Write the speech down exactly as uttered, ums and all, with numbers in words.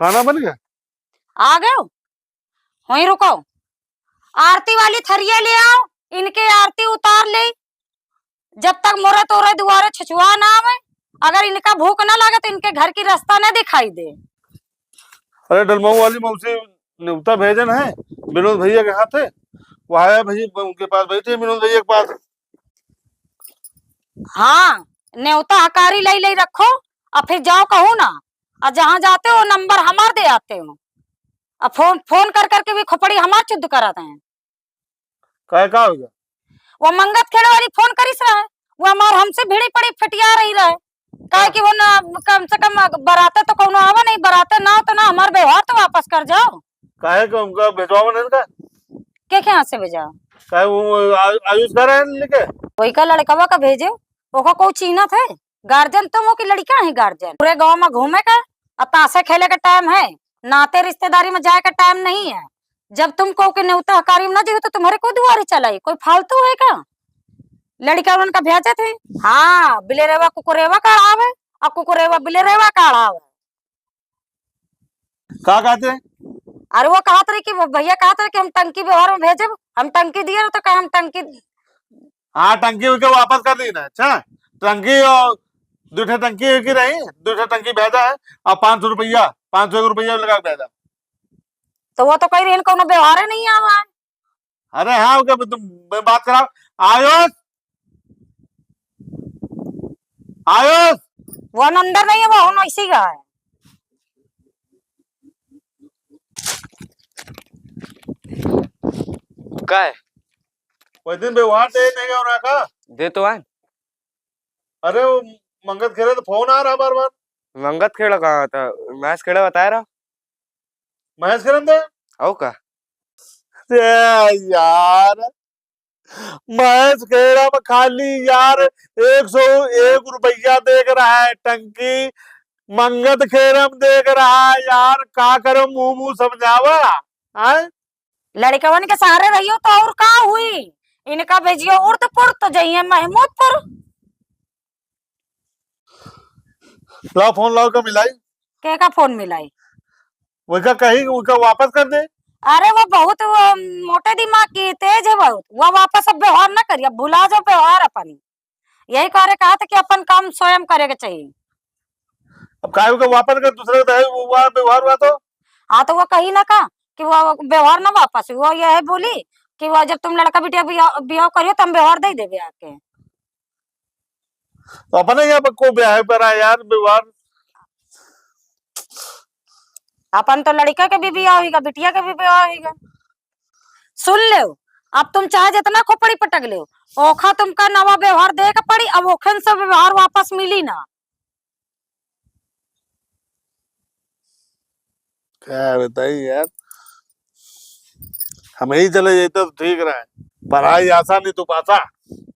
खाना बन गया? आ गयो? वहीं रुको, आरती वाली थरिया ले आओ, इनके आरती उतार ले। जब तक मोरे तोरे दुआरे छुछुआ ना आवे, अगर इनका भूख ना लगे तो इनके घर की रास्ता ना दिखाई दे। अरे डलमऊ वाली मौसी नेवता भेजन है विनोद भैया के हाथे, वो आया भैया उनके पास बैठे विनोद भैया के पास। हाँ, नेवता हकारी लई लई रखो, और फिर जाओ कहू ना, और जहाँ जाते हो नंबर हमार दे आते हो, और फोन फोन कर करके भी खोपड़ी हमार चुद्ध कराते हैं। काहे, का हो गया? वो मंगत खेड़े वाली फोन करिस रहे, वो हमार हमसे भिड़ी पड़ी फटिया रही रहे, काहे कि वो ना, कम से कम बराते तो कौनो आवा नहीं, बराते ना हो तो ना हमार व्यवहार तो वापस कर जाओ। काहे के उनका भेजवावा नहीं का? के के हाथ से भेजाओ? काहे वो आ-, आयुष घर है लेके? वही का लड़कवा का भेजे, ओका कोई चीन्हत है? गार्जियन तुम हो कि लड़का है गार्जियन? पूरे गांव में घूमे का, आ ताशे खेले के टाइम है, नाते रिश्तेदारी में जाए का टाइम नहीं है। जब तुम को के नेवता हकारी में ना जाओ तो तुम्हारे को दुआरे चलाई, कोई फालतू है का? लड़का उनका भेजे थे, हाँ, बिलेरेवा कुकुरेवा का आवे, और कुकुरेवा बिलेरेवा का आवे। का कहते? अरे वो कहत रहे कि वो भैया कहत रहे कि हम टंकी व्यवहार में भेजब, हम टंकी दिए रहे तो कहे हम टंकी। हाँ, टंकी उनके वापस कर दी ना। अच्छा, टंकी और दो ठे टंकी की रही, दो ठे टंकी भेजा है, और पाँच सौ रुपया, पाँच सौ एक रुपया लगा के भेजा। तो वो तो कह रही है, कोनो व्यवहार नहीं आवा है। अरे हाँ, ओके, तुम ब-, बात कराओ। आयुष, आयुष। वो अंदर नहीं है, वो हम ऐसे ही गया है। का है? वही दिन व्यवहार दे नहीं गया रहा का? दे तो आए। अरे वो मंगत खेड़े तो फोन आ रहा बार बार। मंगत खेड़ा कहाँ था? महेश खेड़ा बताया रहा। महेश खेड़ा दे? आओ का? ए यार, महेश खेड़ा में खाली यार एक सौ एक रुपया देख रहा है टंकी, मंगत खेड़ा में देख रहा है यार, का करो, मुंह मुंह समझावा, आय? लड़कवन के सहारे रहियो तो और का हुई, इनका भेजियो उर्दपुर तो जइए महमूदपुर। लाओ फोन लाओ, का मिलाई? के का फोन मिलाई? वैसा कहीं उनका वापस कर दे। अरे वो बहुत वो मोटे दिमाग की, तेज है बहुत, वो वापस अब व्यवहार ना करिए, अब भुला जाओ व्यवहार अपन। यही करे कहा था कि अपन काम स्वयं करे के चाहिए। अब काहे उनका वापस कर, दूसरे का दहेज वो हुआ, व्यवहार हुआ तो? हाँ तो वो कही ना का कि वो व्यवहार ना वापस हुई, वो यह बोली कि वो जब तुम लड़का बिटिया बियाह, बियाह करियो तो हम व्यवहार दे देबे आके। तो अपने यहाँ पर को ब्याह पर आया यार, व्यवहार। अपन तो लड़का के भी बियाह होइगा, बिटिया के भी बियाह होइगा। सुन लेव, अब तुम चाहे जितना खोपड़ी पटक लेव, ओखा तुमका नवा व्यवहार दे के पड़ी, अब ओखन से व्यवहार वापस मिली ना। क्या बताई यार, हम ही चले जाते तो ठीक रहे। पढ़ाई आसान नहीं तो पासा।